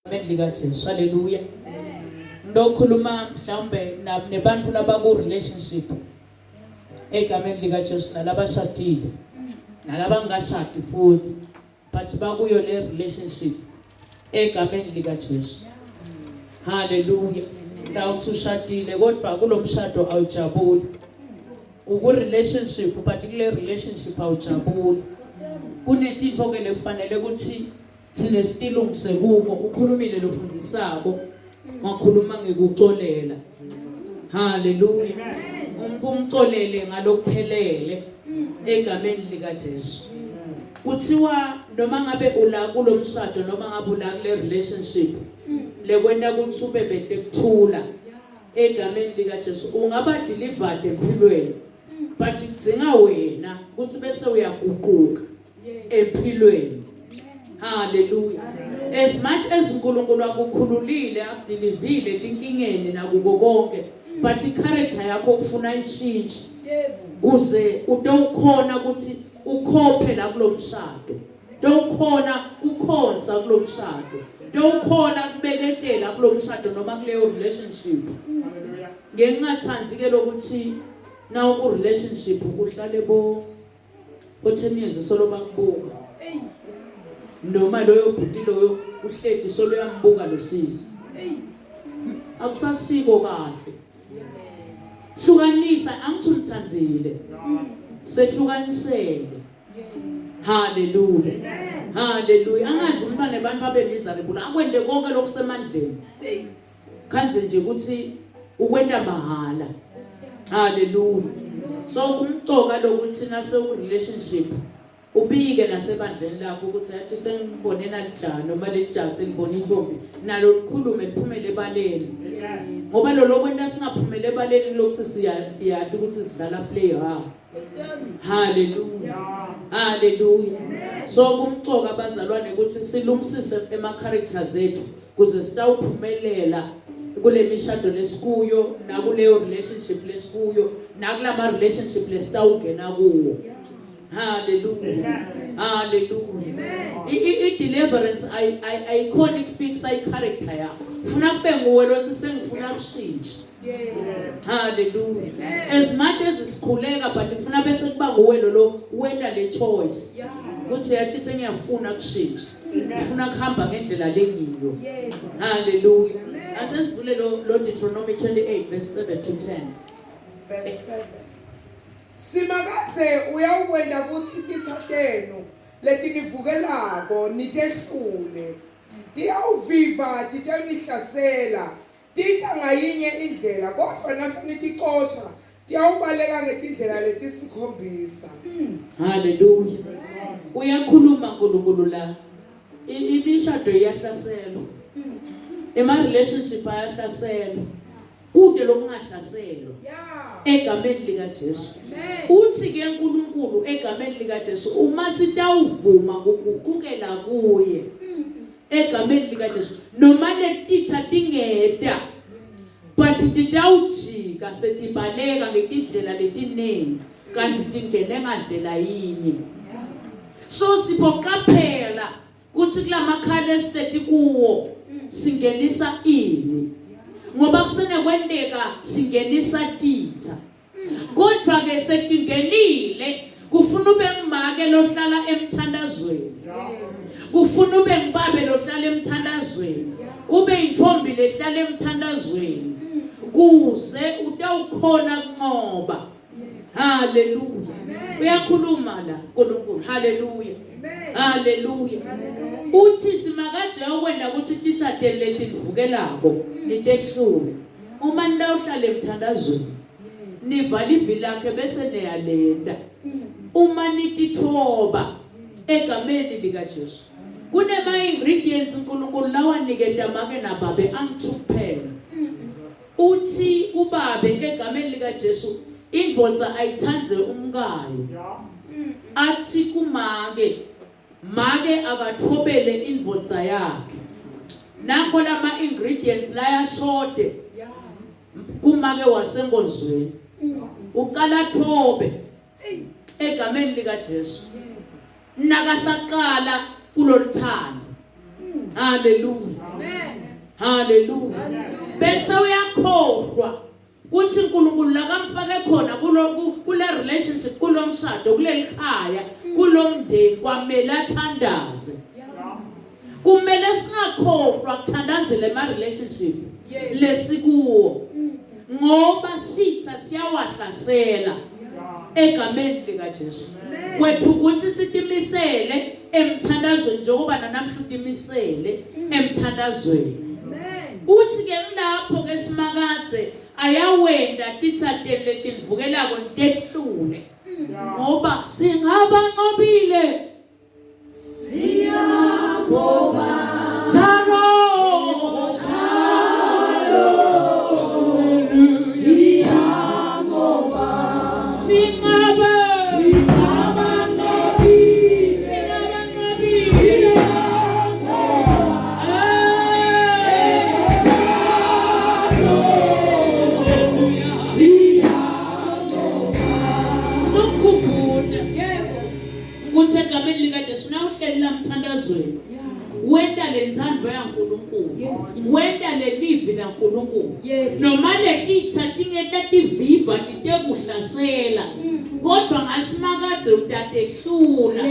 Egameni likaJesu. Haleluya. Ngilokhuluma mhlawumbe nebantu labaku relationship. Egameni likaJesu nalabashadile. Nalabangashadi futhi but bakuyo le relationship. Egameni likaJesu. Haleluya. La uthi ushadile kodwa kulomshado awujabuli. Uku relationship but kule relationship awujabuli. Kunetintfo ke lekufanele ukuthi Thina sitilungise kuko ukhulumile lofundisako wakhuluma ngekucolela. Haleluya. Umuntu umcolele ngalokuphelele egameni lika Jesu. Kuthiwa noma ngabe ula kulomshado noma ngabe ula kule relationship lekwenta ukuthi ube bete kuthula egameni lika Jesu ungaba delivered empilweni but kudzinga wena ukuthi bese uyaguquka empilweni haleluya as much as uNkulunkulu akukhululile akudilivile etinkingeni nakuko konke but i-character yakho kufuna ishintshe kuze utowukhona ukuthi ukhophe la kulomshado towukhona kukhonsa kulomshado towukhona kubeketela kulomshado noma kuleyo relationship ngengingathandi ke lokuthi nawu ku relationship uhlale bo Ko-10 years solo bakubuka. Noma loyo bhuti loyo uhleti solo uyambuka lo sisi. Akusasiko kahle. Hlukanisa angithi umthandzile. Sehlukanisele. Hallelujah. Hallelujah. Angazi umntwana abantu abe miserable akwende konke lokusemandleni. Khanze nje ukuthi ukwenta mahala. Hallelujah. So kumcoka lokuthi nase u relationship ubike nasebandleni lakho ukuthi yathi sengibone nalijaha noma lelijaha selibona intombi nalo likhulume liphumele ebaleni ngoba lo lokwenta singaphumele ebaleni kulokuthi siyati ukuthi sidlala play ha Hallelujah. Hallelujah. So kumcoka abazalwane ukuthi silungisise ema characters ethu kuze sitawuphumelela kule mishado lesikuyo nakuleyo relationship lesikuyo nakulama relationship lesitawungena kuwo. Hallelujah. Hallelujah. I deliverance ayikhona ikufixa i character yakho. Funa kube nguwe lothi sengifuna kushintsha. Hallelujah. As much as sikhuleka but kufuna bese kuba nguwe lo lo wenta le choice. Kuthi yathi sengiyafuna kushintsha. Ngifuna kuhamba ngendlela lengiyo. Hallelujah. Asesivule lo lo Deuteronomy 28 verse 7 to 10. Verse 7. Simakadze uyawukwenta kutsi titsa tenu letinivukelako nitehlule. Tiyawuviva titewunihlasela Tita ngayinye indlela, kodvwa naseniticosha, tiyawubaleka ngetindlela letisikhombisa. Haleluya. Uyakhuluma uNkulunkulu la. Imishado iyahlaselwa. Ema relationship ayahlaselwa. Kude lokungahlaselwa. Egameni lika Jesu. Uthi ke uNkulunkulu egameni lika Jesu uma sitawuvuma kuguqukela kuye. Egameni likaJesu. Noma letitsa tingeta but titawujika setibaleka ngetindlela letiningi kanti tingene ngandlela yinye. So siboqaphela kuthi kulamakhaya esihleti kuwo singenisa ini ngoba kusenekwenteka singenisa titsa. Kodwa ke setingenile kufuna ube ngumake lohlala emthandazweni. Kufuna ube ngibabe lohlala emthandazweni. Ube intombi lehlala emthandazweni. Kuze utawukhona kunqoba. Haleluya. Uyakhuluma la uNkulunkulu. Haleluya. Haleluya. Uthi simakadze uyakwenda ukuthi titsa letivukelako nitehlule. Uma nitawuhlala emthandazweni nivala ivi lakhe bese niyalenta. Uma nitithoba egameni likaJesu. Kunema ingredients uNkulunkulu lawaniketa make nababe angithu kuphela. Uthi kubabe egameni likaJesu indvodza ayithandze umkayo. Athi kumake Make akathobele indvodza yakhe. Nanko lama ingredients layashode kumake wasenkonzweni. Uqala thobe egameni lika Jesu. Nakasaqala kuloluthando. Hallelujah. Amen. Hallelujah. Bese uyakhohlwa kuthi uNkulunkulu lakamfake khona kulo kule relationship kulomshado kulelikhaya kulomndeni kwamele athandaze. Kumele singakhohlwa kuthandazela ema relationship lesikuwo. Ngoba sitha siyawahlasela egameni lika Jesu. Kwethu ukuthi sitimisele emthandazweni njengoba nanamhla utimisele emthandazweni. Uthi ke ngilapho ke simakadze ayawenda titsa tenu letinvukelako nitehlule. Ngoba singabanqobile Siyabonga. Njalo njalo siyabonga. Singaba Singabanqobile. Singabanqobile. Siyabonga. Siyabonga. Nokukhumbula. Yebo. Ukuthi egameni likaJesu nawuhleli la mthandazweni wenta lentsandvo yaNkulunkulu wenta lelivi laNkulunkulu noma letitsa tingeta tiviva titekuhlasela kodwa ngasimakadze utatehlula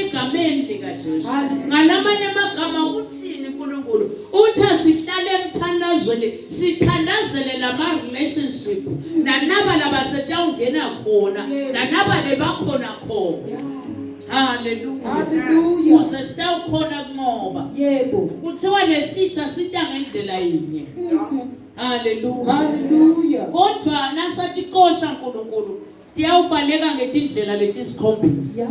egameni likaJesu. Ngalamanye amagama uthini uNkulunkulu? Uthi asihlale emthandazweni sithandazele lama relationship nanaba labasetawungena khona nanaba lebakhona khona. Hallelujah. Hallelujah. Kuze sitawukhona kunqoba. Yebo. Kuthiwa lesitha sita ngendlela yinye. Hallelujah. Hallelujah. Kodwa nasaticosha uNkulunkulu tiyawubaleka ngetindlela letisikhombisa. Yeah.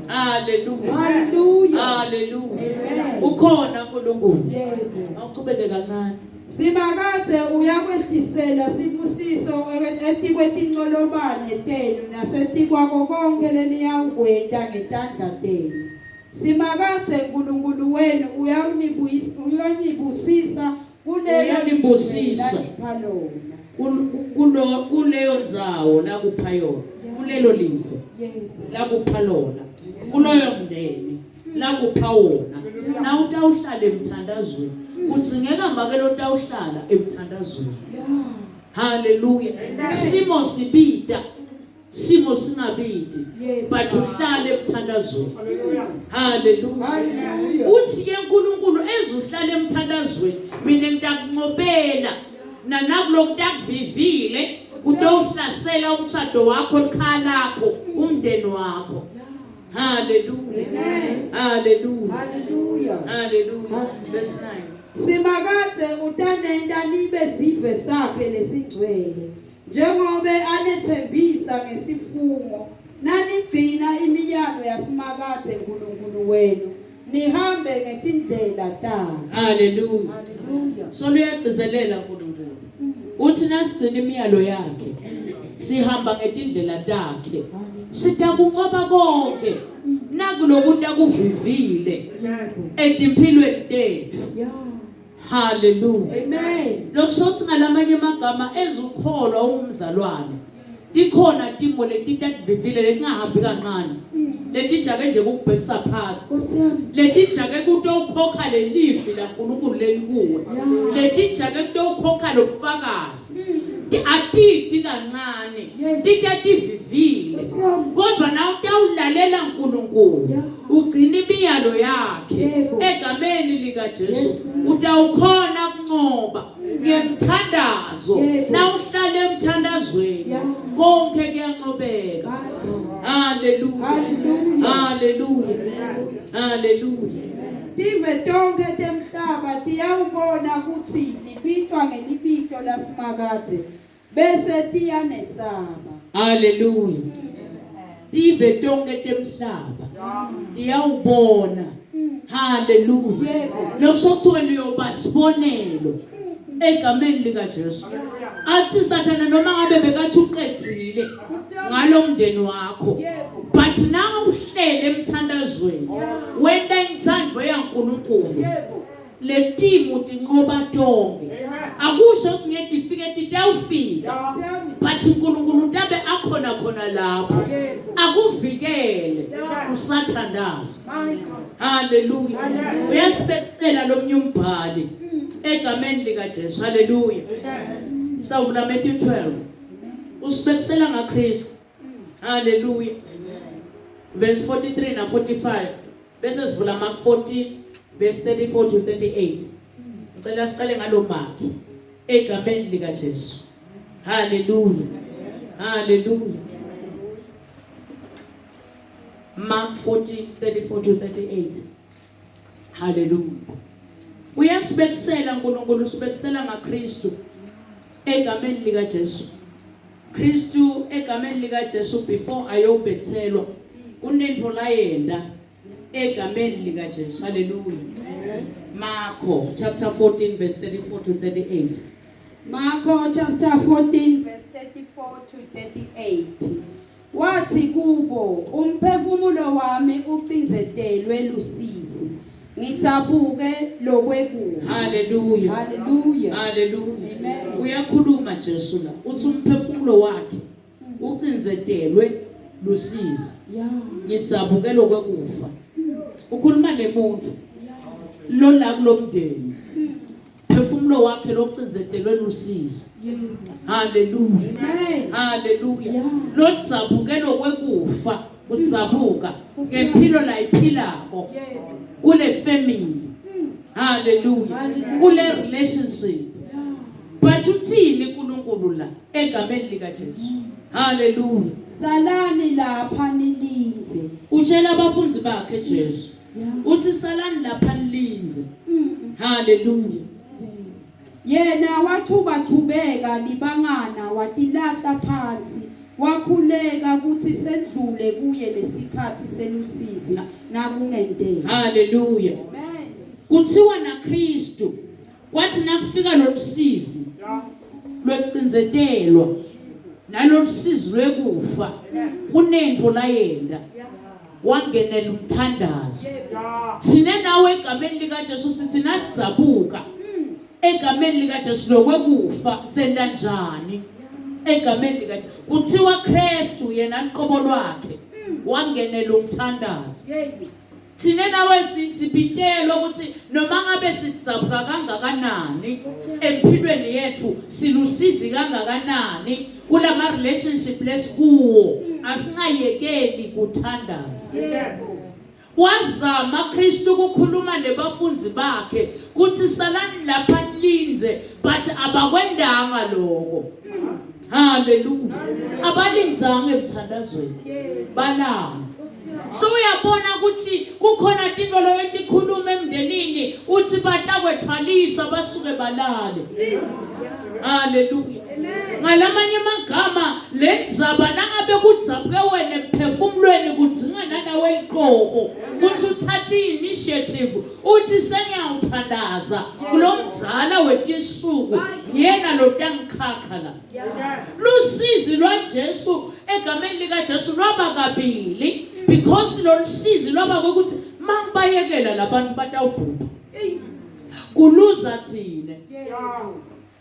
Hallelujah. Hallelujah. Hallelujah. Amen. Ukhona uNkulunkulu. Yebo. Awuqhubeke kancane. Simakadze uyakwehlisela sibusiso etikwetincolobane tenu nasetikwako konkhe leniyawukwenta ngetandla tenu. Simakadze Nkulunkulu wenu uyawunibusisa kulelo live Uyanibusisa. lanipha lona. Kulo kuleyo ndzawo lakupha yona, kulelo live Yebo. lakupha lona, kuloyo mndeni lakupha wona. Na utawuhlala emthandazweni. Kudzingeka make lotawuhlala emthandazweni. Yeah. Hallelujah. Simo sibita. Simo singabiti. Yebo. But uhlale emthandazweni. Hallelujah. Hallelujah. Uthi ke uNkulunkulu ezuhlala emthandazweni mina ngitakunqobela nanakuloku takuvivile kutowuhlasela umshado wakho likhaya lakho umndeni wakho. Hallelujah. Amen. Hallelujah. Hallelujah. Hallelujah. Verse 9. Simakadze utanenta nibe sive sakhe lesingcwele njengobe anethembisa ngesifungo nanigcina imiyalo yaSimakadze Nkulunkulu wenu nihambe ngetindlela takhe. Hallelujah. Hallelujah. So luyagcizelela uNkulunkulu. Uthi nasigcina imiyalo yakhe sihamba ngetindlela takhe sitakunqoba konke nakuloku takuvivile Yebo. etimphilweni tethu. Yeah. Hallelujah. Amen. Lokusho ukuthi ngalamanye amagama ezukholwa ungumzalwane. Tikhona timo letitativivile letingahambi kancane. Letijake nje kukubhekisa phasi. Nkosi yami. Letijake kutowukhokha lelivi laNkulunkulu lelikuwe. Letijake kutowukhokha lobufakazi. Atiti kancane. Titativivile. Nkosi yami. Kodwa nawe utawulalela uNkulunkulu. Yeah. Ugcina imiyalo yakhe Yebo. egameni lika Jesu. Yes. Utawukhona kunqoba ngemthandazo. Yebo. Nawuhlala emthandazweni Yeah. konke kuyanqobeka. Hallelujah. Hallelujah. Hallelujah. Hallelujah. Tive tonkhe temhlaba tiyawubona kutsi nibitwa ngelibito laSimakadze bese tiyanesaba. Hallelujah. Tive tonke temhlaba tiyawubona. Hallelujah. Yebo. Lokusho ukuthi wena uyoba sibonelo egameni lika Jesu. Athi Sathana noma ngabe bekathi uqedzile ngalomndeni wakho. But nawe uhlele emthandazweni wenta intsandvo yaNkulunkulu. Letimu tinqoba tonke. Akusho ukuthi ngeke tifike titawufika. But uNkulunkulu utabe akhona khona lapho. Akuvikele usathandaza. Hallelujah. Uyasibekisela lomnye umbhali egameni lika Jesu. Hallelujah. Sawuvula Matthew 12. Usibekisela ngaKristu. Hallelujah. Verse 43 na 45. Bese sivula Mark 14 verse 34 to 38. Ngicela sicale ngalo Mark egameni lika Jesu. Hallelujah. Hallelujah. Mark 14 34 to 38. Hallelujah. Uyasibekisela uNkulunkulu usibekisela ngaKristu egameni lika Jesu. Kristu egameni lika Jesu before ayobethelwa kunento layenda egameni lika Jesu. Hallelujah. Marko chapter 14 verse 34 to 38. Marko chapter 14 verse 34 to 38. Wathi kubo, Umphefumulo wami ucindzetelwe lusizi, ngidzabuke lokwekufa. Hallelujah. Hallelujah. Hallelujah. Amen. Uyakhuluma Jesu la. Uthi umphefumulo wakhe ucindzetelwe lusizi. Yeah. Ngidzabuke lokwekufa. Ukhuluma nemuntu lo la kulomndeni. Phefumulo wakhe locinzetelwe lusizi. Yebo. Hallelujah. Amen. Hallelujah. Yeah. Lodzabuke lokwekufa kudzabuka ngempilo layiphilako Yebo. kule family. Hallelujah. Hallelujah. Kule relationship. Yeah. But uthini uNkulunkulu la egameni lika Jesu? Hallelujah. Salani lapha nilindze. Utshela abafundi bakhe Jesu. Yeah. Uthi salani lapha nilindze. Hallelujah. Yena wachubachubeka libangana watilahla phansi wakhuleka ukuthi sendlule kuye lesikhathi selusizi nakungenteka. Hallelujah. Amen. Kuthiwa naKristu kwathi nakufika lolusizi lwekucindzetelwa nalolusizi lwekufa kunento layenda wangenela umthandazo thina nawe egameni likaJesu sithi nasidzabuka egameni likaJesu lokwekufa senta njani egameni likaJesu kuthiwa Kristu yena liqobo lwakhe wangenela umthandazo Thina nawe sibitelwe ukuthi noma ngabe sidzabuka kangakanani empilweni yethu silusizi kangakanani kulama relationship lesikuwo asingayekeli kuthandaza. Wazama Kristu ukukhuluma nebafundi bakhe kuthi salani lapha nilindze but abakwendanga lokho. Hallelujah. Abalindzanga emthandazweni. Balala. So uyabona ukuthi kukhona tinto loyo tikhuluma emndenini uthi batakwethwalisa basuke balale. Hallelujah. Ngalamanye amagama lendzaba nangabe kudzabuke wena emphefumulweni kudzinga nawe liqobo kuthi uthathe initiative uthi sengiyawuthandaza kulomdzala wetinsuku yena lotangikhakha la lusizi lwaJesu egameni likaJesu lwaba kabili because lolusizi lwaba ukuthi mangibayekela labantu batawubhubha kuluza thina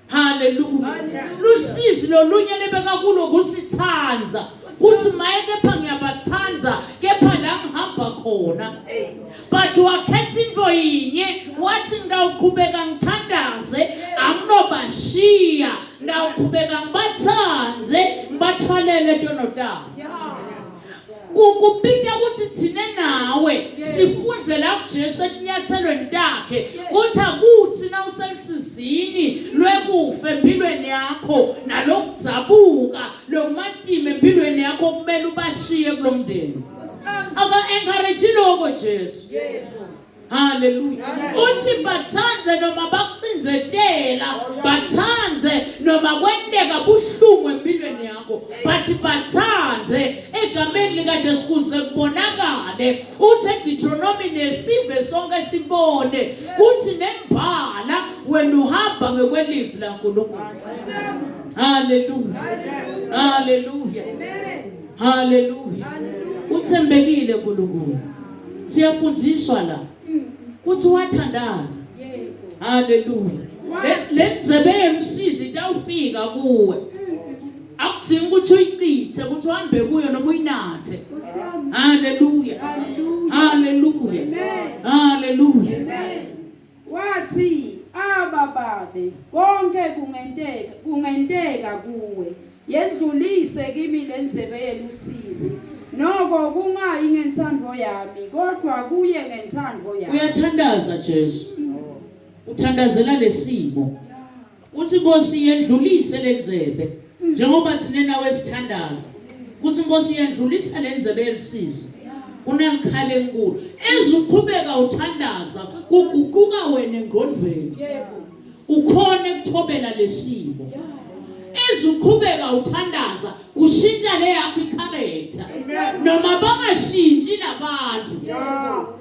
Hallelujah. Lusizi lolunye lebeka kulo kusithanda. Kuthi maye kepha ngiyabathanda kepha la ngihamba khona. But wakhetha into yinye wathi ngidawuqhubeka ngithandaze anginobashiya ndawuqhubeka ngibathanze ngibathwalele tono tabo. Kukubita ukuthi thina nawe sifunze la kuJesu etinyathelweni takhe kuthi akuthi nawuselusizini lwekufa empilweni yakho nalokudzabuka lokumatima empilweni yakho kumele ubashiye kulomndeni aka encourage lokho Jesu Haleluya. Uthi bathandze noma bakucindzetela, bathandze noma kwenteka buhlungu empilweni yakho, but bathandze egameni likaJesu kuze kubonakale. Uthi Deuteronomy nesive sonke sibone kuthi nembala wena uhamba ngekwelivi laNkulunkulu. Haleluya. Haleluya. Haleluya. Uthembekile uNkulunkulu. Siyafundiswa la. Kuthi wathandaza. Haleluya. Le ndzebe yemsizi itawufika kuwe. Akudzingi ukuthi uyichithe ukuthi uhambe kuyo noma uyinathe. Haleluya. Haleluya. Haleluya. Amen. Wathi aba babe konke kungenteka kungenteka kuwe yendlulise kimi lendzebe yelusizi noko kungayi ngentsandvo yami kodwa kuye ngentsandvo yami. Uyathandaza Jesu. Uthandazela lesimo. Uthi Nkosi yendlulise lendzebe njengoba thina nawe sithandaza. Uthi Nkosi yendlulisa lendzebe yelusizi. Kunalikhala enkulu. Ezuqhubeka uthandaza kuguquka wena engqondweni. Yebo. Ukhona ekuthobela lesimo. Ezuqhubeka uthandaza kushintsha le yakho icharacter. Noma bangashintshi labantu.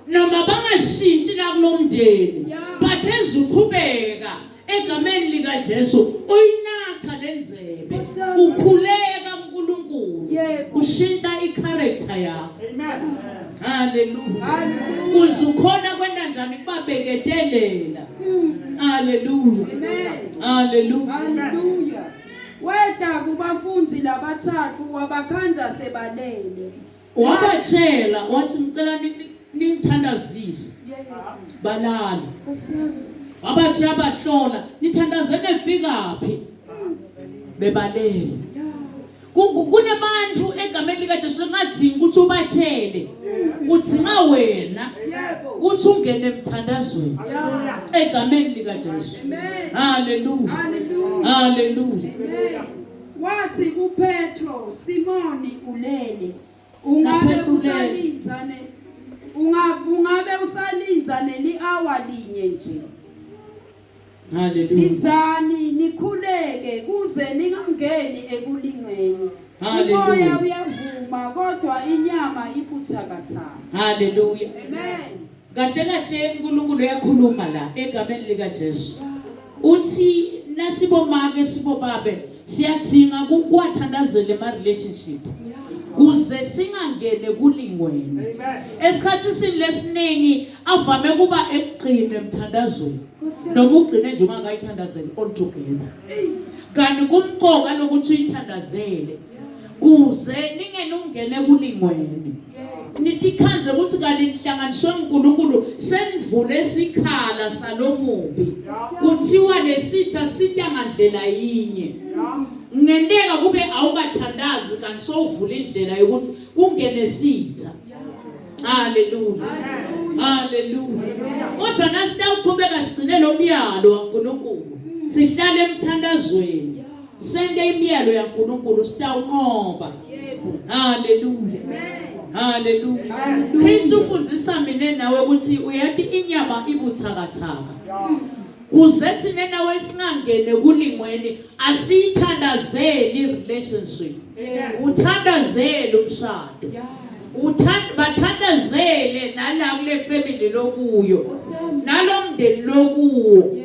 Noma bangashintshi la kulomndeni. But ezuqhubeka egameni lika Jesu uyinatha lenzebe ukhuleka kuNkulunkulu kushintsha icharacter yakho. Amen. Hallelujah. Uzukhona kwenta njani kubabeketelela. Hallelujah. Amen. Hallelujah. Hallelujah. Weta kubafundzi labatsatfu wabakhandza sebalele. Wabatshela wathi ngicela ningithandazise. Balala. Wabathi abahlola nithandazene fikaphi? Bebalele. Kunebantu egameni likaJesu lengadzingi ukuthi ubatshele. Kudzinga wena ukuthi ungene emthandazweni. Egameni likaJesu. Hallelujah. Hallelujah. Hallelujah. Wathi kuPetro, Simoni ulele. Ungabe NaPetro ulele. usalindza ne ungabe usalindza neli hour linye nje. Hallelujah. Lindzani nikhuleke kuze ningangeni ekulingweni. Hallelujah. Umoya uyavuma kodwa inyama ibuthakathaka. Hallelujah. Amen. Kahle kahle uNkulunkulu uyakhuluma la egameni lika Jesu. Uthi nasibomake sibobabe siyadzinga ukukwathandazela ema relationship. Kuze singangene kulingweni. Esikhathi lesiningi avame kuba ekugcine emthandazweni. Noma ugcine nje ungakayithandazeli all together. Kanti kumqoka lokuthi uyithandazele kuze ningene ungene kulingweni. Nitikhandze ukuthi kanti nihlanganiswe uNkulunkulu senivule isikhala salomubi. Kuthiwa lesitha sita ngandlela yinye. Ngenteka kube awukathandazi kanti sowuvula indlela yokuthi kungene sitha. Hallelujah. Hallelujah. Kodwa nasitawuqhubeka sigcine lo myalo waNkulunkulu. Sihlale emthandazweni. Sente imiyalo yaNkulunkulu sitawunqoba. Hallelujah. Hallelujah. Kristu ufundisa mina nawe ukuthi uyati inyama ibuthakathaka. Kuze thina nawe singangene kulingweni asiyithandazeli relationship. Uthandazele umshado. Uthanda bathandazele nala kule family lokuyo. Nalomndeni lokuwo.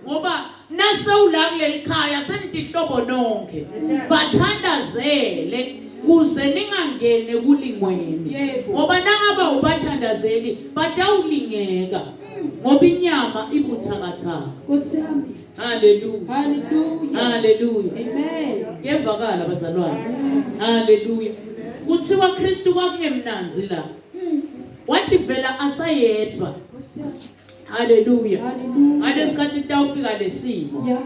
Ngoba nasewula kuleli khaya senitihlobo nonke. Bathandazele kuze ningangene kulingweni. Ngoba nangaba ubathandazeli batawulingeka. Ngoba inyama ibuthakathaka. Nkosi yami. Hallelujah. Hallelujah. Hallelujah. Amen. Kuyevakala bazalwane. Hallelujah. Kuthiwa Kristu kwakungemnanzi la. Wathi vela asayedwa. Nkosi yami. Hallelujah. Hallelujah. Ngalesikhathi kutawufika lesimo. Yeah.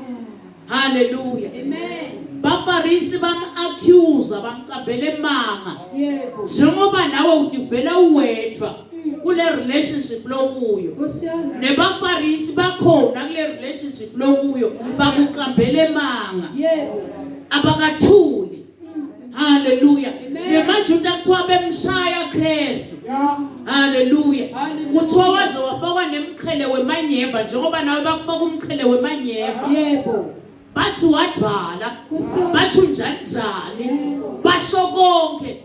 Hallelujah. Amen. Bafarisi bam-accuse bamcambele emanga. Yebo. Njengoba nawe utivela uwedwa kule relationship lokuyo. Nkosi yami. Nebafarisi bakhona kule relationship lokuyo bakuqambele emanga. Yebo. Abakathuli. Hallelujah. Amen. NemaJuda kuthiwa bemshaya Kristu. Hallelujah. Hallelujah. Kuthiwa waze wafakwa nemqhele wemanyeva njengoba nawe bakufaka umqhele wemanyeva. Yebo. Bathi wadwala. Nkosi yami. Bathi unjani njani. Basho konke.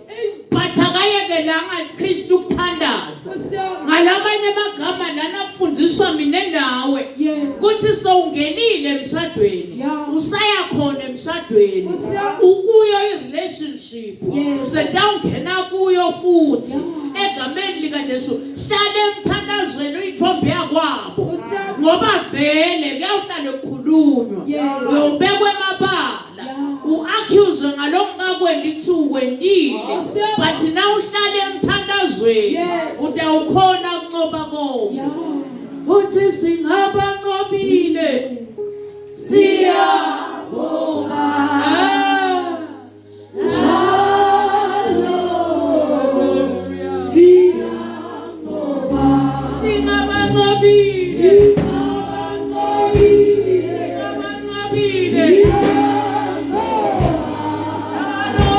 But akayekelanga Kristu ukuthandaza. Nkosi yami. Ngalamanye amagama lana kufundiswa mina nawe. Yebo. Kuthi sowungenile emshadweni. Yeah. Usaya khona emshadweni. Nkosi yami. Ukuyo i-relationship. Yeah. Setawungena kuyo futhi. Yeah. Egameni lika Jesu. Hlala emthandazweni uyithombe yakwabo. Nkosi yami. Ngoba vele kuhlale kukhulunywa uyobekwa emabala uaccuse ngalokungakwendi kuthiwa ukwendile but na uhlale emthandazweni utawukhona kunqoba konke uthi singabanqobile siyabonga Njalo siyanqoba. Singabanqobile. Singabanqobile. Singabanqobile. Siyanqoba. Njalo.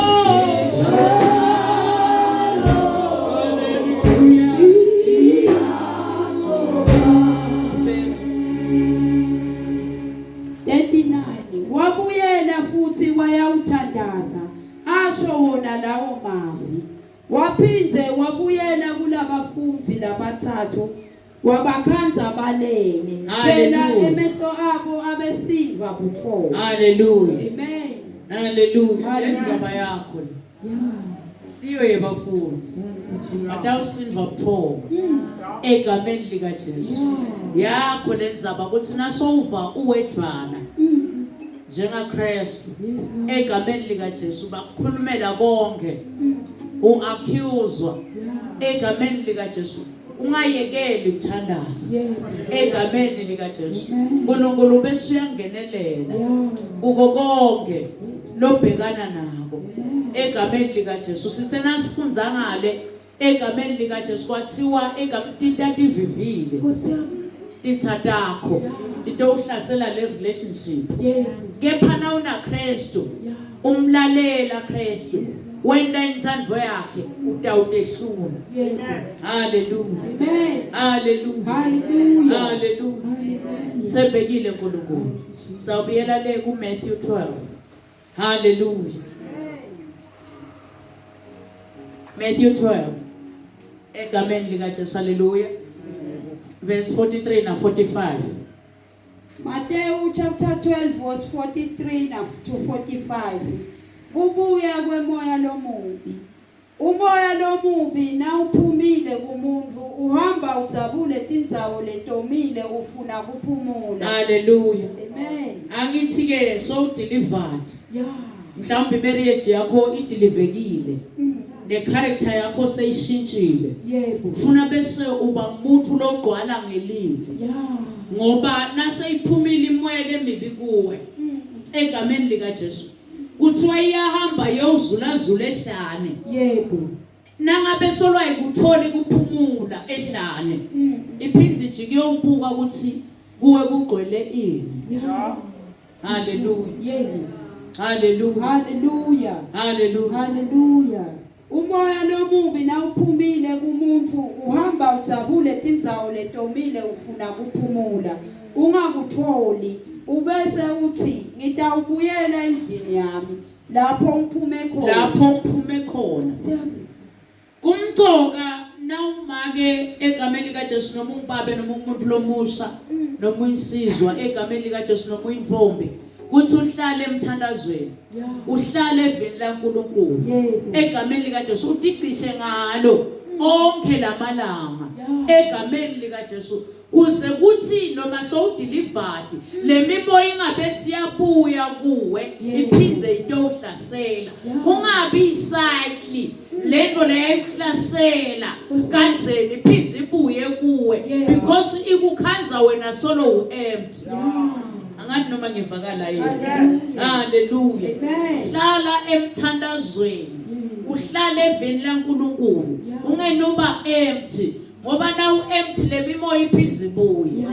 Siyanqoba. 39 Wabuyela futhi wayawuthandaza asho wona lawo mavi. Waphindze wabuyela kulabafundi labathathu wabakhandza balele. Phela Hallelujah. emehlo abo abesiva buthongo. Hallelujah. Amen. Hallelujah. Hallelujah. Lendzaba yakho le. Yeah. Siyo yebafundi. Batawusindvwa buthongo. Egameni likaJesu. Yakho lendzaba kutsi nasowuva uwedvwana. NjengaKristu. Yes, Lord. Egameni likaJesu bakukhulumela konke. Uaccuswa. Egameni likaJesu ungayekeli ukuthandaza. Yebo. Egameni likaJesu. Amen. uNkulunkulu bese uyangenelela. Yeah. Kuko konke lobhekana nako. Egameni likaJesu sithe nasifundza ngale egameni likaJesu kwathiwa egameni titativivile. Nkosi yami. Titha takho titowuhlasela le relationship. Yebo. Kepha na una Kristu Yeah. umlalela Kristu wenta intsandvo yakhe utawutehlula. Yebo. Hallelujah. Amen. Hallelujah. Hallelujah. Hallelujah. Hallelujah. Thembekile uNkulunkulu. Sawubuyela le ku Matthew 12. Hallelujah. Matthew 12. Egameni lika Jesu hallelujah. Verse 43 na 45. Matthew chapter 12 verse 43 na to 45. Kubuya kwemoya lomubi. Umoya lomubi nawuphumile kumuntu uhamba udzabule tindzawo letomile ufuna kuphumula. Hallelujah. Amen. Angithi ke so delivered. Yeah. Mhlawumbe marriage yakho idelivekile. Ne character yakho seyishintshile. Yebo. Ufuna bese uba umuntu logqwala ngelivi. Yeah. Ngoba naseyiphumile imoya lemibi kuwe egameni lika Jesu kuthiwa iyahamba yozulazula ehlane. Yebo. Nangabe solwa ayikutholi kuphumula ehlane. Iphindze ijike iyobuka ukuthi kuwe kugcwele ini. Yeah. Hallelujah. Yebo. Hallelujah. Hallelujah. Hallelujah. Hallelujah. Umoya lomubi nawuphumile kumuntu uhamba udzabule tindzawo letomile ufuna kuphumula. Ungakutholi ubese uthi ngitawubuyela endlini yami lapho ngiphume khona. Lapho ngiphume khona. Nkosi yami. Kumcoka nawumake egameni lika Jesu noma ungibabe noma umuntu lomusha noma uyinsizwa egameni lika Jesu noma uyintombi kuthi uhlale emthandazweni. Yeah. Uhlale evini laNkulunkulu. Yebo. Egameni lika Jesu uticishe ngalo onke lamalanga. Yeah. Egameni lika Jesu kuze kuthi noma sowudelivered le miboya ingabe siyabuya kuwe Yebo. iphindze itowuhlasela. Yeah. Kungabi icycle lento leyikuhlasela kanjeni iphindze ibuye kuwe Yeah. because ikukhanza wena solo uempty. Yeah. Angathi noma ngivakala yini. Hallelujah. Hallelujah. Amen. Hlala emthandazweni. Uhlale evini laNkulunkulu. Yeah. Ungenuba empty ngoba nawu empty lemimoya iphindze ibuye. Yeah.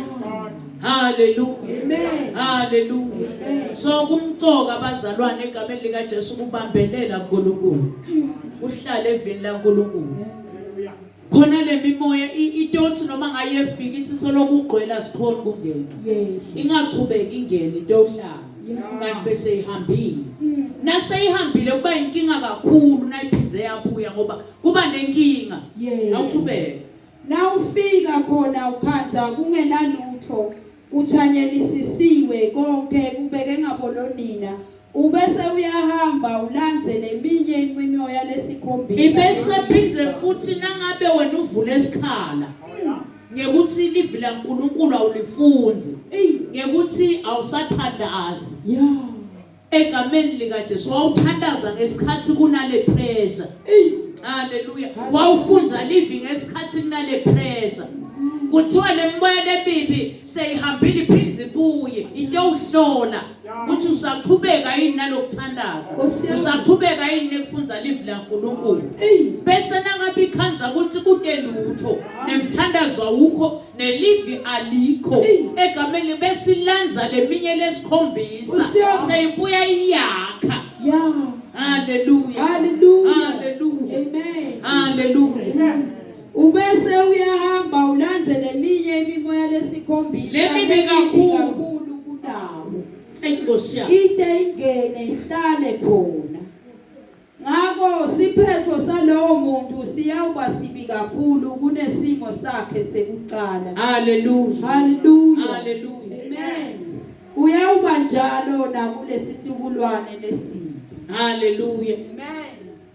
Hallelujah. Amen. Hallelujah. Amen. So kumcoka abazalwane egameni lika Jesu kubambelela kuNkulunkulu. Uhlale evini laNkulunkulu. Khona lemimoya itothi noma ngayefika ithi soloku ugqwela sikhona ukungena. Yebo. Ingachubeki ingene itohlala. Yeah. Kanti bese ihambile. Naseyihambile kuba inkinga kakhulu nayiphindze yabuya ngoba kuba nenkinga. Yebo. Awuchubeke. Nawufika khona ukhandza kungenalutho uthanyelisisiwe konke kubeke ngabolonina ubese uyahamba ulandze leminye imimoya lesikhombisa. Ibese phindze futhi nangabe wena uvula isikhala. Ngekuthi livi laNkulunkulu awulifundzi. Ngekuthi awusathandazi. Yeah. Egameni likaJesu wawuthandaza ngesikhathi kunale pressure. Haleluya. Wawufundza livi ngesikhathi kunale pressure. Kuthiwa lemimoya lemibi seyihambile iphindze ibuye itewuhlola ukuthi usaqhubeka yini nalokuthandaza. Nkosi yami. Usaqhubeka yini nekufundza livi laNkulunkulu. Bese nangabe ikhandza ukuthi kute lutho nemthandazo awukho nelivi alikho egameni besilandza leminye lesikhombisa Nkosi yami. seyibuya iyakha. Yeah. Hallelujah. Hallelujah. Hallelujah. Amen. Hallelujah. Ubese uyahamba ulandze leminye imimoya lesikhombisa Lemibi lemibi kakhulu. kakhulu kunawo. Enkosi yami. Ite ingene ihlale khona. Ngakho siphetho salowo muntu siyawuba sibi kakhulu kunesimo sakhe sekucala. Hallelujah. Hallelujah. Hallelujah. Amen. Uyawuba njalo nakulesitukulwane lesibi. Hallelujah. Amen.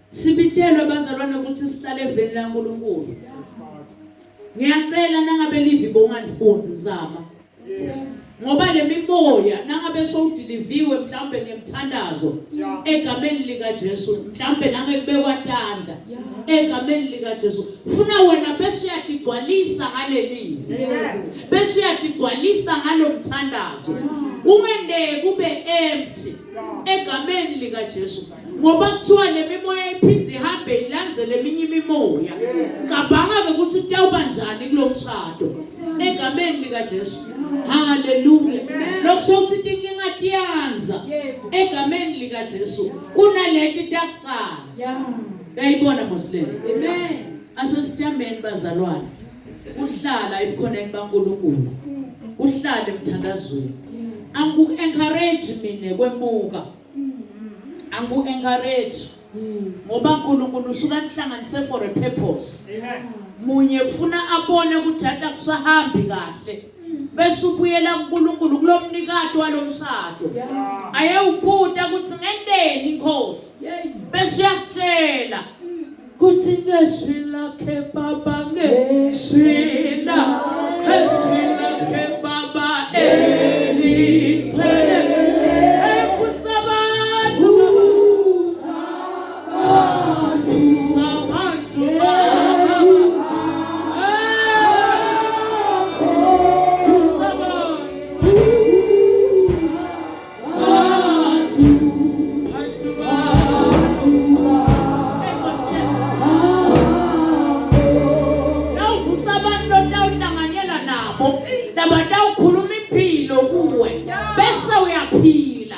Sibitelwe bazalwane ukuthi sihlale eveni laNkulunkulu. Ngiyacela nangabe livi bongalifunzi zama. Ngoba lemimoya nangabe sowudiliviwe mhlawumbe ngemthandazo egameni lika Jesu mhlawumbe nangekubekwa tandla egameni lika Jesu funa wena bese uyatigcwalisa ngalelivi bese uyatigcwalisa ngalomthandazo kungende kube empty egameni lika Jesu ngoba kuthiwa lemimoya iphindze ihambe ilandzele eminye imimoya cabanga ke ukuthi kutawuba njani kulomshado egameni lika Jesu haleluya lokusho ukuthi tinkinga tiyandza egameni lika Jesu kunaleti takuqala Yeah. uyayibona Muslim Amen. asesithambeni bazalwane kuhlala ebukhoneni baNkulunkulu kuhlala emthandazweni angiku encourage mina kwemuka angiku encourage ngoba uNkulunkulu usuka nihlanganise for a purpose munye kufuna abone ukuthi hata kusahambi kahle bese ubuyela kuNkulunkulu kulomnikati walomshado ayewubuta ukuthi ngenteni inkosi Yey. bese uyakutshela kuthi ngezwi lakhe baba ngezwi lakhe ezwi lakhe baba eliqhele ekusabantu sabantu baba ekusabantu bantu Nawuvusa abantu lotawuhlanganyela nabo labatawukhuluma impilo kuwe bese uyaphila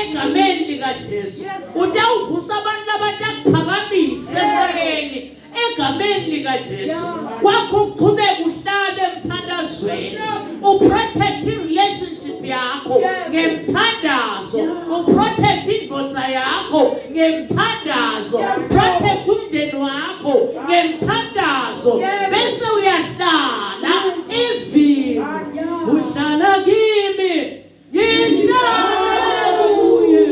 egameni likaJesu utawuvusa abantu labatakuphakamisa emoyeni egameni likaJesu kwakho uqhubeka uhlale emthandazweni uprotect relationship yakho ngemthandazo uprotect indvodza yakho ngemthandazo protect umndeni wakho ngemthandazo bese uyahlala ivini uhlala kimi ngihlala kuye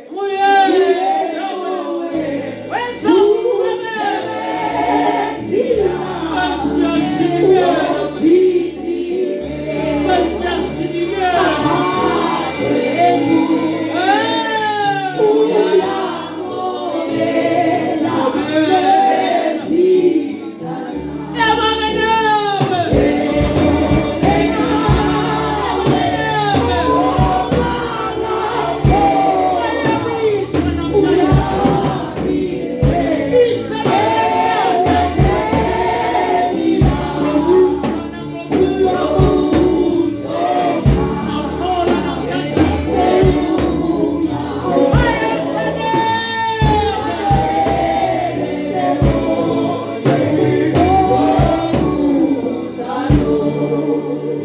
kuye wenza umsebenzi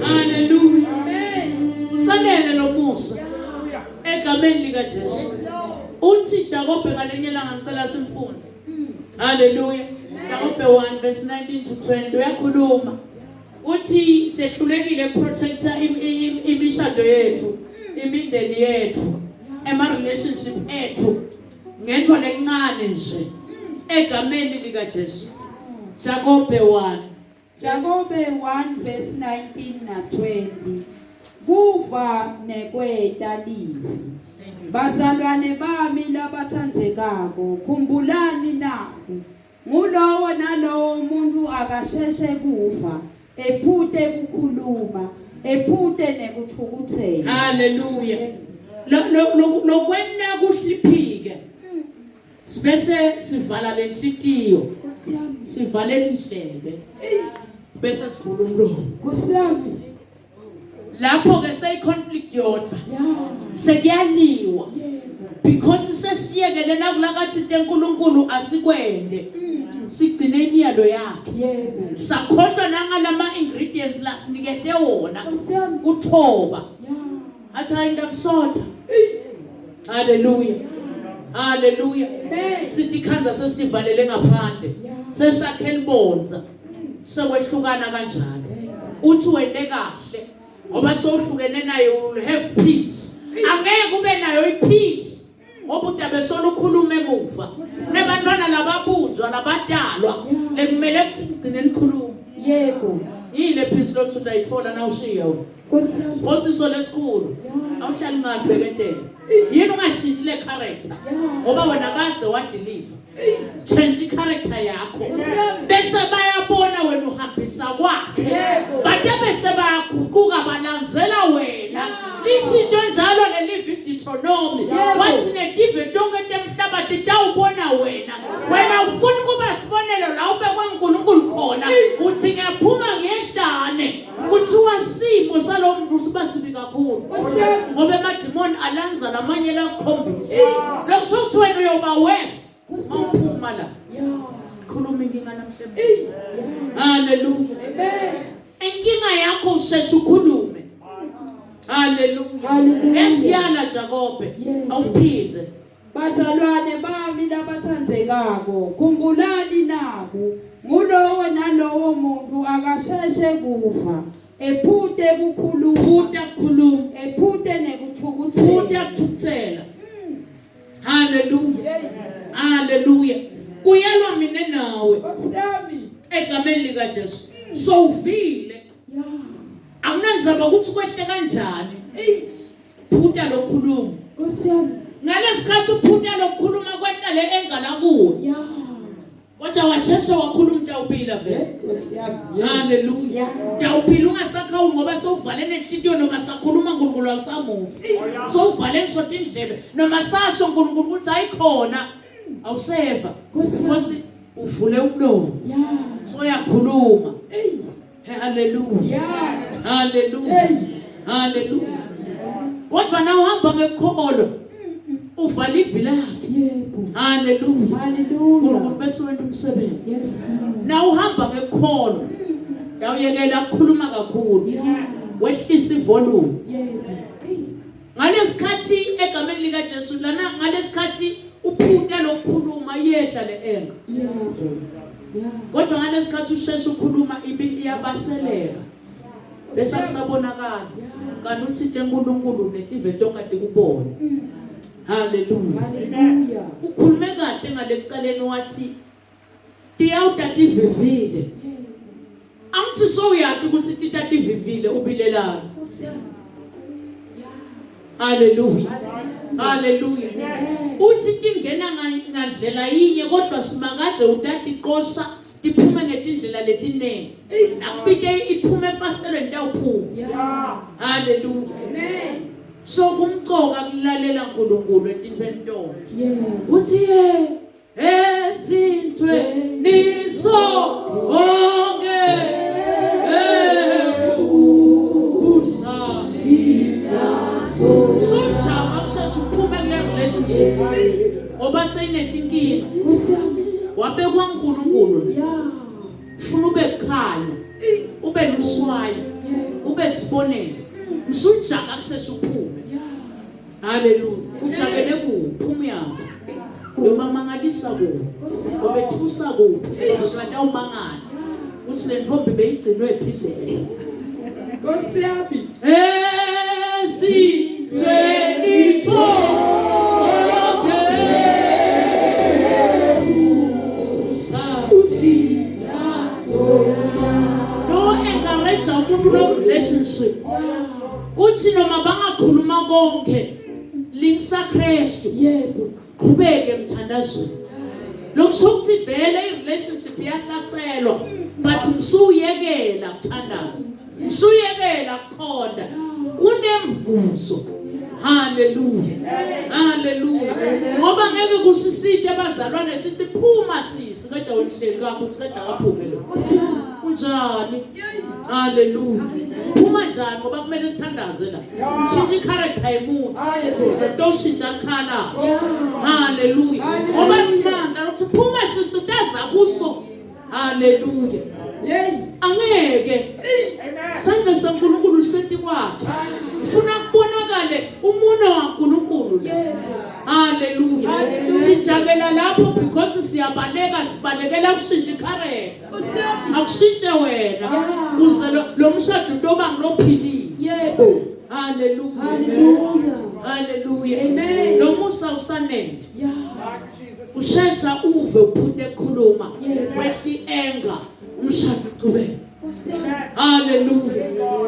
Hallelujah. Amen. Usanele lo musa egameni lika Jesu. Uthi Jakobe ngalenye ilanga ngicela simfunze. Hallelujah. Jakobe 1 verse 19 to 20 uyakhuluma. Uthi sehlulekile protector imishado yethu, imindeni yethu, ema relationship ethu ngento lencane nje egameni lika Jesu. Jakobe 1 Jakobe 1 verse 19 na 20 Kuva nekweta livi. Bazalwane bami labathandzekako, khumbulani naku. Ngulowo nalowo umuntu akasheshe kuva, ephute kukhuluma, ephute nekutfukutsela. Hallelujah. Lo lo lokwenta kuhliphike. Sibese sivala lenhlitiyo. Nkosi yami. Sivale indlebe. Bese sivula umlomo. Nkosi yami. Lapho ke seyi conflict yodwa. Sekuyaliwa. Because sesiyekele nakulakathi tenkulunkulu asikwende. Sigcine imiyalo yakhe. Yebo. Sakhohlwa nangalama ingredients lasinikete wona. Nkosi yami. Kuthoba. Athi hayi ndamsotha. Hallelujah. Hallelujah. Sithi khanza sesivalele ngaphandle. Sesakhe libonza. Sekwehlukana kanjalo. Uthi wente kahle ngoba sowuhlukene naye will have peace. Angeke ube nayo ipeace. Ngoba udabe solukhuluma emuva. Nebantwana lababunjwa labadalwa lekumele kuthi kugcine likhuluma. Yebo. Yile peace lothi utayithola nawushiya wena. Nkosi yami. Siphosiso lesikhulu. Awuhlali ngani beketela. Yini ungashintshi le character? Ngoba wena kadze wa deliver. Change character yakho. Bese bayabona wena uhambisa kwakhe. Bate bese bayaguquka balandzela wena. Lishinto njalo leli Deuteronomy. Wathi netive tonke temhlaba titawubona wena. Wena ufuna ukuba sibonelo la ubekwe uNkulunkulu khona. Uthi ngiyaphuma ngehlane. Kuthiwa simo salowo muntu siba sibi kakhulu ngoba emadimoni alanza lamanye lasikhombisa. Lokusho ukuthi wena uyoba worse mawuphuma la. Khuluma inkinga namhlanje. Hallelujah. Amen. Inkinga yakho usheshe ukhulume. Hallelujah. Hallelujah. Esiyala Jakobe awuphindze. Bazalwane bami labathandzekako, khumbulani naku, ngulowo nalowo muntu akasheshe kuva, ephute kukhuluma, Phuta kukhuluma. ephute nekuthukuthela. Phuta kuthukuthela. Hallelujah. Hallelujah. Kuyalwa mina nawe Nkosi yami. egameni lika Jesu. Sowuvile. Akunandzaba ukuthi kwehle kanjani. Phuta lokukhuluma. Nkosi yami. Ngalesikhathi uphuta lokukhuluma kwehla le engala kuwe. Ya. Kodwa washeshe wakhuluma utawuphila vele. Nkosi yami. Hallelujah. Utawuphila ungasakhawuli ngoba sowuvale nenhlitiyo noma sakhuluma uNkulunkulu awusamuva. Sowuvale ngisho tindlebe noma sasho uNkulunkulu ukuthi ayikhona. Awuseva. Nkosi yami. Nkosi uvule umlomo. Ya. Soyakhuluma. Hallelujah. Ya. Hallelujah. Hallelujah. Kodwa na uhamba ngekholo uvala ivi lakhe. Yebo. Hallelujah. Hallelujah. uNkulunkulu bese wenta umsebenzi. Yes. Lord. Na uhamba ngekholo yawuyekela ukukhuluma kakhulu. Yeah. Wehlisa ivolume. Yebo. Ngalesikhathi egameni lika Jesu lana ngalesikhathi uphuta lokukhuluma iyehla le enga. Yebo. Yeah. Kodwa ngalesikhathi usheshe ukhuluma ibi iyabaseleka. Bese kusabonakala. Kanti uthi uNkulunkulu netive tonke tikubona. Hallelujah. Hallelujah. Ukhulume kahle ngalekucaleni wathi tiyawutativivile. Angithi sowuyati ukuthi titativivile ubilelana. Nkosi yami. Hallelujah. Hallelujah. Uthi tingena ngandlela yinye kodwa simakadze utatiqosha tiphume ngetindlela letiningi. Nakubite iphume efasitelweni tawuphuma. Yeah. Hallelujah. Amen. So kumcoka kulalela uNkulunkulu etintweni tonke. Yebo. Uthi ye ezintweni zonke ebusa Sujama kusheshe uphume kule relationship ngoba seyinetinkinga Nkosi yami. wabekwa uNkulunkulu Yeah. ufuna ube kukhanya ube luswayi ube sibonelo msujaka kusheshe uphume Yeah. Haleluya. Ujakele kuphi umyaphi? Uyobamangalisa kuphi? Ubethusa kuphi? Kanti awumangala. Uthi le ntombi beyigcinwe phi le? Nkosi yami. Ezintweni zonke usa. konke lingisa Kristu. Yebo. Qhubeke emthandazweni. Lokusho ukuthi vele i-relationship iyahlaselwa but msuyekela kuthandaza. Msuyekela kukhonda. Kunemvuzo. Hallelujah. Hallelujah. Ngoba ngeke kusisite abazalwane sithi phuma sisi kaja wemhleli kakho uthi kaja akaphume lo. Unjani? Hallelujah. Phuma njani ngoba kumele sithandaze la. Ushintshe i-character yemuntu. Usatoshintsha khala. Hallelujah. Ngoba sinandla ukuthi phuma sisi utaza kuso. Hallelujah. Hey. Angeke. Sandla saNkulunkulu seti kwakhe. Ufuna kubonakale umuno waNkulunkulu la. Hallelujah. Sijakela lapho because siyabaleka sibalekela kushintsha i-character. Akushintshe wena. Uze lo mshado utoba ngilophilile. Yebo. Hallelujah. Hallelujah. Hallelujah. Amen. Lo musa usanele. Yeah. Ushesha uve uphute ukukhuluma. Yebo. Wehli anger. Umshado uqhubeke. Nkosi yami. Hallelujah.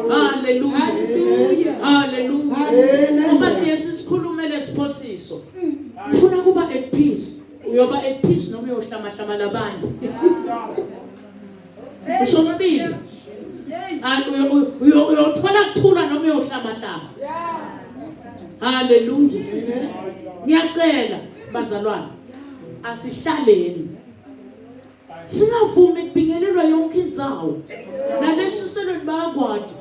Hallelujah. Hallelujah. Hallelujah. Hallelujah. Ngoba siye sisikhulume lesiphosiso. Ufuna kuba at peace. Uyoba at peace noma uyohlamahlama labanye. Usho sibili. Ah, Uyothola kuthula noma uyohlamahlama. Hallelujah. Ngiyacela bazalwane asihlaleni. Singavumi kubingelelwa yonke indzawo. Naleshiselweni bayakwati.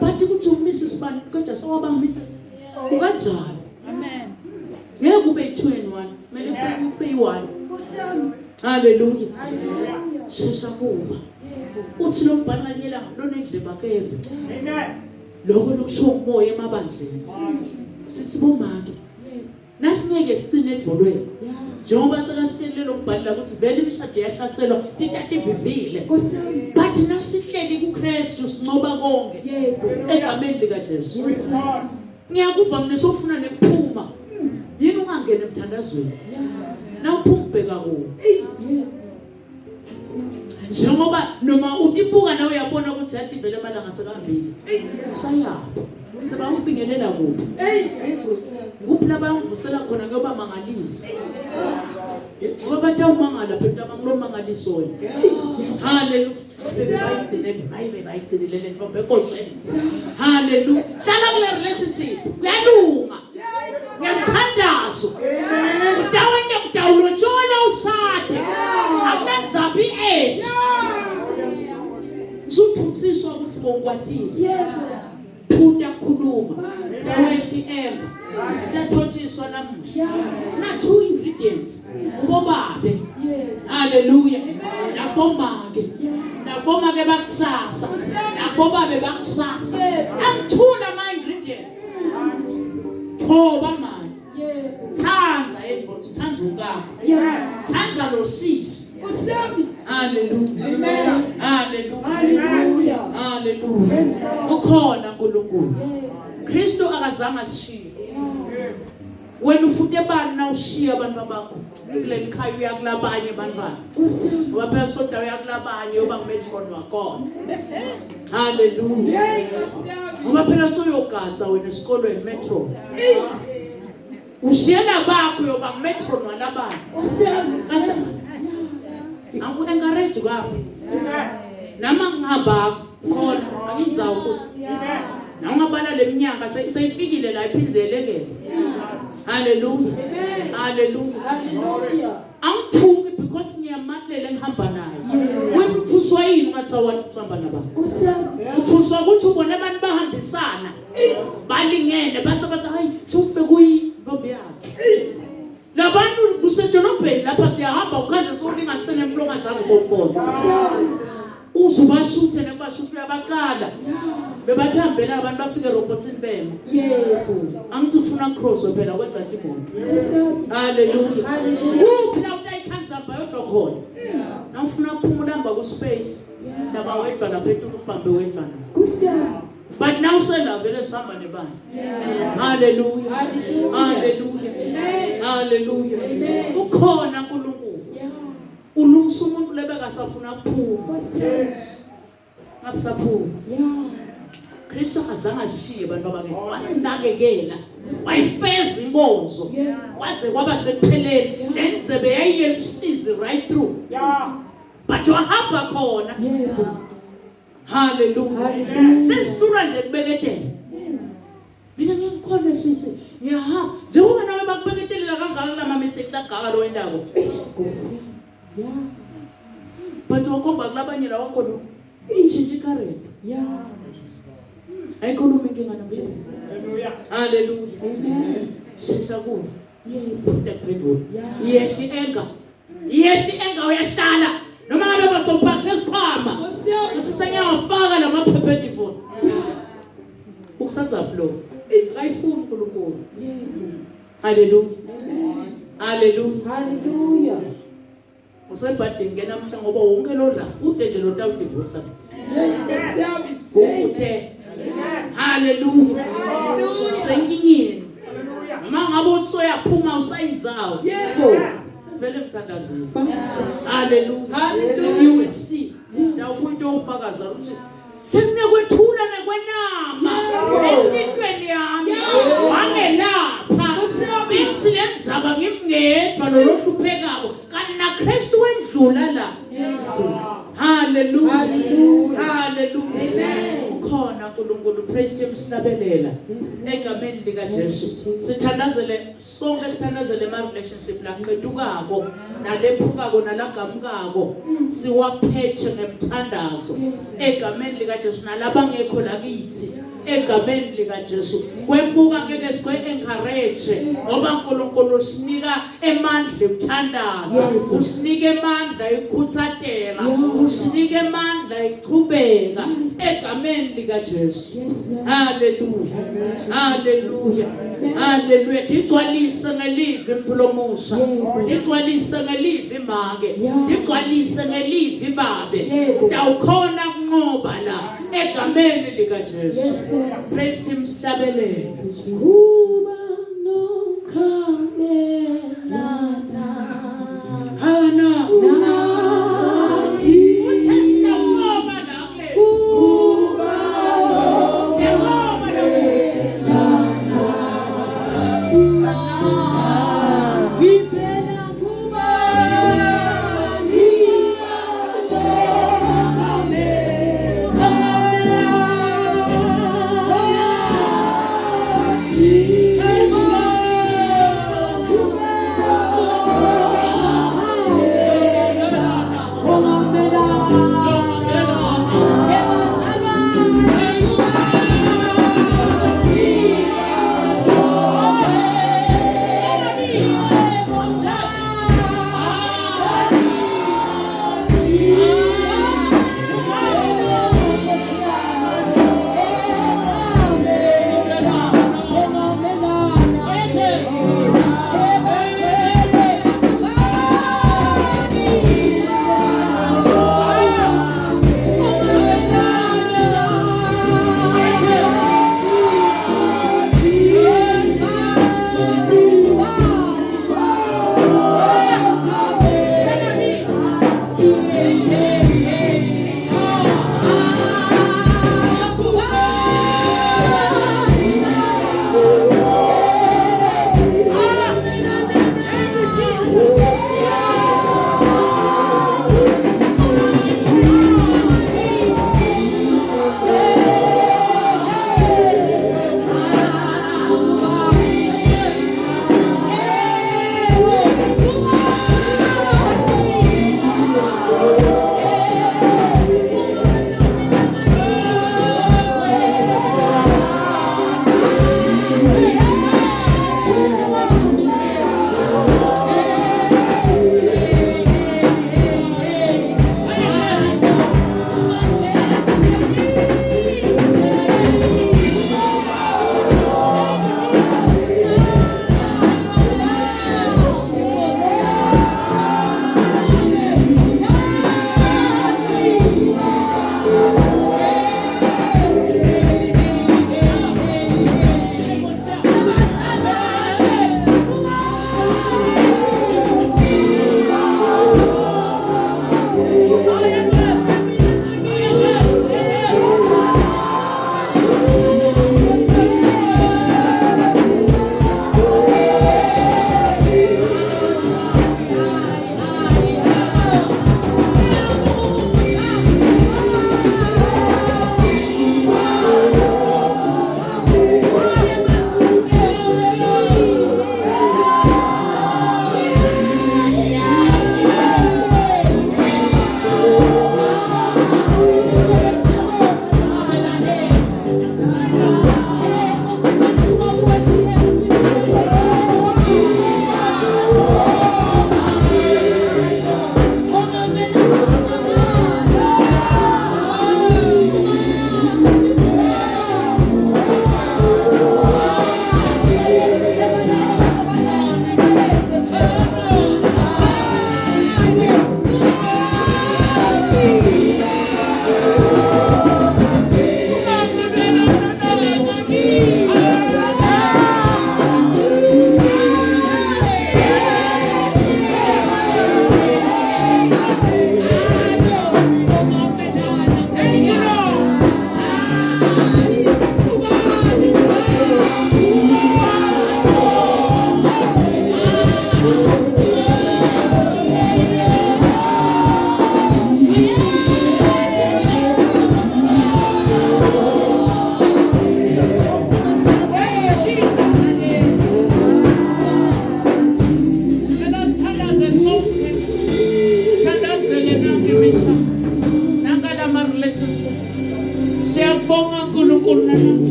Bathi kuthi uMrs bani kodwa sowaba Mrs. Ukanjani? Amen. Ngeke kube yi-2 and 1. Kumele kube yi-1. Nkosi yami. Hallelujah. Hallelujah. Shesha kuva. Uthi lo mbhali ngalinye ilanga lonendlebe akeve. Lokho lokushiwo umoya emabandleni. Sithi bomake nasingeke sicine edvolweni. Yeah. Njengoba sekasitshelile lo mbhali la ukuthi vele imishado iyahlaselwa titativivile. Nkosi yami. But nasihleli kuKristu sinqoba konke. Yebo. Egameni likaJesu. Yes, Lord. Ngiyakuva mina sofuna nekuphuma. Yini ungangena emthandazweni? Yeah. Nawuphuma ubheka kuwo. Yebo. Njengoba noma utibuka nawe uyabona ukuthi yathi vele amalanga sekahambile. Kusayaphi? Sebangibingelela kuphi? Hey, hey Nkosi yami. Kuphi la bayongivusela khona kuyoba mangalisa. Ngoba batawumangala phela abangilomangaliso wena. Hallelujah. Bayigcine bayibe bayigcinile le ntombi enkonzweni. Hallelujah. Hlala kule relationship. Kuyalunga. Ngiyamthandazo. Amen. Utawende utawulotshola usade. Akunandzaba i-age. Usuphuthiswa ukuthi bonkwatile. Yebo. Phuta khuluma. Tawehli emba. Siyathotshiswa namuhla. Yeah. Na two ingredients. Ubobabe. Yebo. Hallelujah. Nabomake. Yeah. Nabomake bakusasa. Nabobabe bakusasa. Yebo. Angithula ama ingredients. Thoba manje. Yebo. Thandza endvodza, thandza umkakho. Yeah. Thandza lo sisi. Nkosi yami. Hallelujah. Amen. Hallelujah. Hallelujah. Hallelujah. Yes, Lord. Ukhona uNkulunkulu. Yebo. Kristu akazange asishiye. Yeah. Wena ufute bani na ushiya abantu bakho? Kuleli khaya uya kulabanye abantwana. Nkosi yami. Ngoba phela soda uya kulabanye uba ngumetron wakhona. Hallelujah. Hey Nkosi yami. Ngoba phela soyogatsa wena esikolweni metro. Ushiyela bakho uyoba ngumetron walabanye. Nkosi yami. Kanjani? Angu encourage kwami. Nama ngihamba khona angindzawo futhi. Na ungabala leminyaka seyifikile la iphindze yelekele. Hallelujah. Amen. Hallelujah. Hallelujah. Angithuki because ngiyamalela engihamba naye. Wena uthuswa yini ungathi awathi uhamba nabantu? Nkosi yami. Uthuswa ukuthi ubone abantu bahambisana. Balingene base bathi hayi shuthi bekuyintombi yakhe. Labantu kusedolobheni lapha siyahamba ukhanje solinganisene nemlomo ongazange sowubona. Nkosi yami. Uzubashuthe nekubashuthe uyabaqala. Bebathambela abantu bafike erobotini bema. Yebo. Angithi ufuna cross phela kwenza imoto. Nkosi yami. Hallelujah. Hallelujah. Kuphi la utayikhanza hamba yodwa khona? Na ufuna ukuphumula hamba ku space. Laba wedwa lapha etulu ubambe wedwa na. Nkosi yami. But now sela vele sihamba nebandla. Yeah. Hallelujah. Hallelujah. Hallelujah. Amen. Hallelujah. Amen. Ukhona uNkulunkulu. Yeah. Ulungisa umuntu lebekasafuna ukuphuma. Nkosi yami. Ngabusaphuma. Yeah. Kristu azange asishiye bantu abakithi wasinakekela wayifeza inkonzo waze kwaba sekupheleni le ndzebe yayiyelusizi right through but wahamba khona Yebo. haleluya Hallelujah. sesihlulwa nje kubeketela mina ngikhona sisi ngiyahamba njengoba nawe bakubeketelela kangaka kulama mistake lagaka lo wendako Eish, Nkosi yami. Yeah. but wakhomba kulabanye la wakhona ishintsha ikarete Yeah. ayikhuluma inkinga namhlanje Hallelujah. haleluya Amen. shesha kuva Yebo. uthi akuphendula Yeah. yehli enga yehli enga uyahlala noma ngabe basophakisha isikhwama Nkosi yami. sisengiyawafaka lamaphepha edivorce ukuthatha lo akayifuni uNkulunkulu Yebo. haleluya Amen. haleluya Hallelujah. usebhadini ke namhla ngoba wonke lo la ude nje lo tawudivorce Hey, Nkosi yami. Hey. kude haleluya usenkingeni Hallelujah. noma ngabe uthi soyaphuma usayindzawo Yebo. sevele mthandazile Banje. haleluya Hallelujah. you will see ndawukuyinto ofakaza ukuthi sekunekwethula nekwenama enhlitweni yami Yebo. wangelapha Nkosi yami. ithi le mzaba ngimngedwa lo lohluphekako kanti naKristu wendlula la Yebo. haleluya Hallelujah. haleluya Amen. ukhona uNkulunkulu praise him sinabelela egameni lika Jesu sithandazele sonke sithandazele ema relationship laqedukako nalephukako nalagamukako siwaphethe ngemthandazo egameni lika Jesu nalabangekho lakithi egameni lika Jesu kwemuka ngeke sikwe encourage ngoba uNkulunkulu usinika emandla ekuthandaza Yebo. usinike emandla ekukhutsatela Yebo. usinike emandla ekuqhubeka egameni lika Jesu Yes, Lord. Haleluya. Haleluya. Haleluya. Digcwalise ngelivi mthulomusha. Yebo. Digcwalise ngelivi make. Yeah. Digcwalise ngelivi babe. Yebo. Utawukhona kunqoba la egameni lika Jesu. Yes, Lord. Praise him sihlabelele. Kuba nokhamelana Hana. nathi. Uthe siyaqoba la kule. Kuba Siyaqoba la kule. Ngithela kubani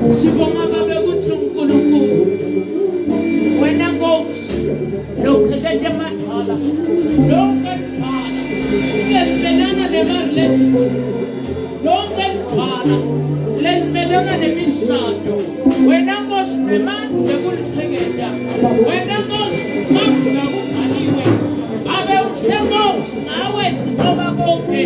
Sibonga babe kutsi uNkulunkulu wena Nkosi lochekete emadvwala lonke lidvwala lelimelana nema-relationship lonke lidvwala lelimelana nemishado wena Nkosi nemandla ekulicheketa wena Nkosi mavuka kubhaliwe babe uthe Nkosi ngawe sinqoba konke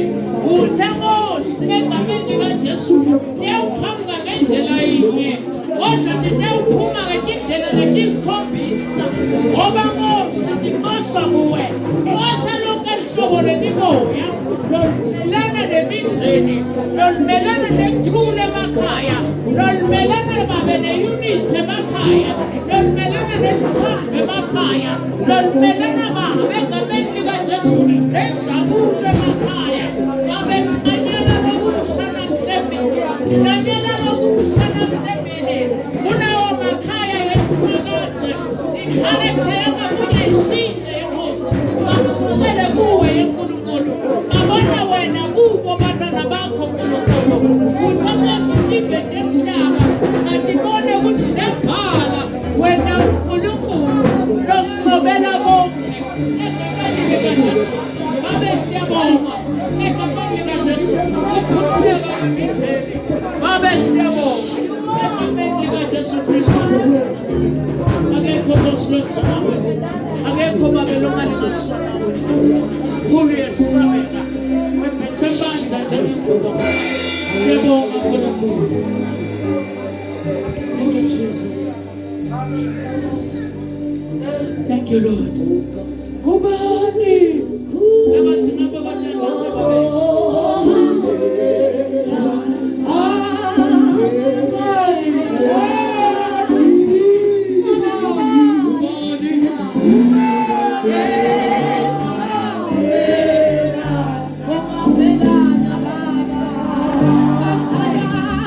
uthe Nkosi egameni likaJesu tiyawuqhamuka ngendlela yinye kodwa titawuphuma ngetindlela letisikhombisa ngoba Nkosi tinqoswa kuwe nqosha lonke hlobo lemimoya lolumelana nemindeni lolumelana nekuthula emakhaya lolumelana babe ne-unity emakhaya lolumelana neluthando emakhaya lolumelana babe egameni likaJesu nenjabulo emakhaya babe hlanyela lokusha namhlembeni hlanyela lokusha namhlembeni kulawo makhaya yesimakadze ikharektha yangakunye ishintshe yenkosi bakusukele kuwe yenkulunkulu babona wena kubo bantwana bakho nkulunkulu uthe nkosi tive temhlaba atibone ukuthi nembala wena unkulunkulu losicobela konke egameni likaJesu babe siyabonga egameni likaJesu ukhululeka emindeni babe siyabonga egameni likaJesu Kristu waseNazaretha akekho Nkosi lonjengawe akekho babe longalinganiswa nawe khulu yesabeka wembethe impandla njengengubo siyabonga Nkulunkulu. Thank you Jesus. Thank you Lord. Ubani.